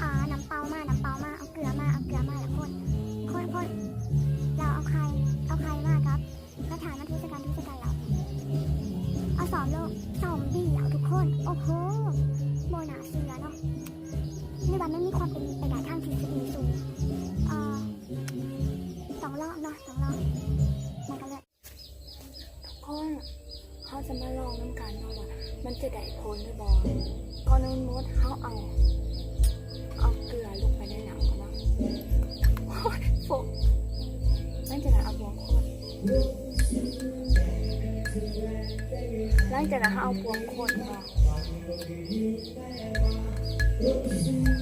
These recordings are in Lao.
ອ່າ ນ້ຳເປົ່າມາ ນ້ຳເປົ່າມາ ເອົາເກືອມາ ເອົາເກືອມາ ແລ້ວຄົນ ຄົນ ຄົນ ແລ້ວເອົາໄຂ່ ເອົາໄຂ່ມາກັບ ກະຖານມາທຸສະກັນ ທຸສະກັນ ແລ້ວເອົາຊອມໂລດ ຊອມບີເອົາທຸກຄົນ. ໂອ້ໂຫ ບໍ່ໜ້າເຊື່ອເນາະ ຫຼືວ່າມັນມີຄວາມເປັນໄປໄດ້ທາງທິດສະດີສູງ? ເອີ ຕ້ອງລອງເນາະ ຕ້ອງລອງ ໄປກັນເລີຍ. ທຸກຄົນ ເຮົາຈະມາລອງນຳກັນເນາະວ່າມັນຈະໄດ້ຜົນຫຼືບໍ່. ກ່ອນອື່ນໝົດເຮົາເອົາ ເອົາເກືອລົງໄປໃນນ້ຳກ່ອນເນາະ. ໂອ້ຍ ໂຟະ ຫຼັງຈາກນັ້ນເອົາບ່ວງຄົນ ຫຼັງຈາກນັ້ນເຮົາເອົາບ່ວງຄົນເນາະ.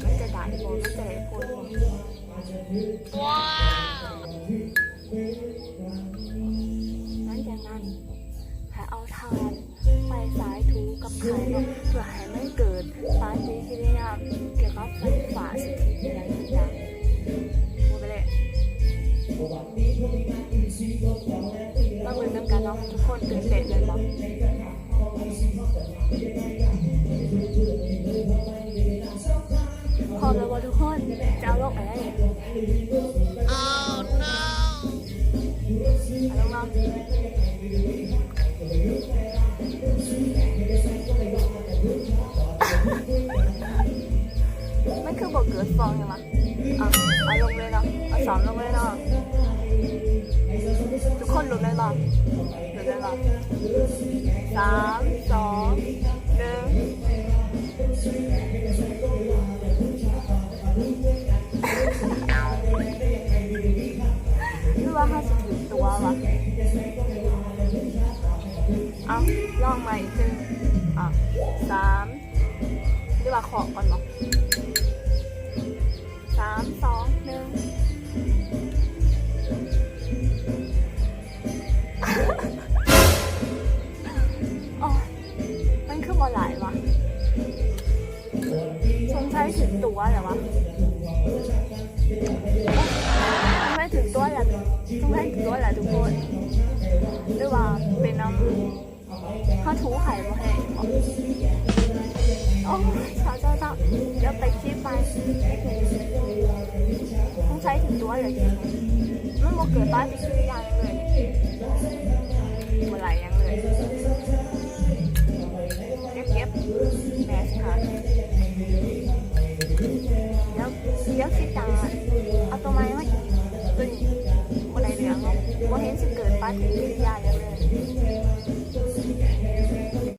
ມັນຈະໄດ້ບໍ່? ມັນຈະໄດ້ຜົນບໍ່? ວ້າວ ຫຼັງຈາກນັ້ນໃຫ້ເອົາຖ່ານໄຟສາຍຖູກັບໄຂ່ເນາະ ເພື່ອໃຫ້ມັນເກີດປະຕິກິລິຍາກ່ຽວກັບໄຟຟ້າສະຖິດອີ່ຫຍັງຕ່າງໆ. ໝົດໄປແລ້ວ ມາເບິ່ງນຳກັນເນາະທຸກຄົນ. ຕື່ນເຕັ້ນແມ່ນບໍ່? ພ້ອມແລ້ວບໍ່ທຸກຄົນ? ຈະເອົາລົງໄປໄດ້. ເອົາລົງເນາະ. ມັນຄືບໍ່ເກີດຟອງຫຍັງວະ? ເອົາ ເອົາລົງເລີຍເນາະ ເອົາສອມລົງເລີຍເນາະ. ທຸກຄົນຫຼຸດແມ່ນບໍ່? ເລີຍເນາະ ສາມ ສອງ ໜຶ່ງ ຫຼືວ່າເຮົາຊິຖືກຕົວວະ? ເອົາ ລອງໃໝ່ອີກເທື່ອໜຶ່ງ. ເອົາ ສາມ ຫຼືວ່າເຄາະກ່ອນບໍ່? ສາມ ສອງ ໜຶ່ງ. ໂອ້ຍ ມັນຄືບໍ່ຫຼາຍວະ? ສົງໄສຖືກຕົວແລ້ວວະ? ໂອ້ຍ ສົງໄສຖືກຕົວແລ້ວ ສົງໄສຖືກຕົວແລ້ວທຸກຄົນ. ຫຼືວ່າເປັນນຳ ເຮົາຖູໄຂ່ບໍ່ແຫ້ງບໍ? ໂອ້ຍ ເຊົາໆໆ ດຽວໄປຄລິບໃໝ່. ສົງໄສຖືກຕົວແລ້ວ ມັນບໍ່ເກີດປະຕິກິລິຍາຫຍັງເລີຍ ບໍ່ໄຫຼຫຍັງເລີຍ. ເກັບໆ ແມ່ຊິຫາ ດຽວ ດຽວຄິດຕາ ເອົາຕົວໃໝ່ມາອີກ ຕົວນີ້ບໍ່ໄດ້ເລື່ອງເນາະ ບໍ່ເຫັນຊິເກີດປະຕິກິລິຍາຫຍັງເລີຍ.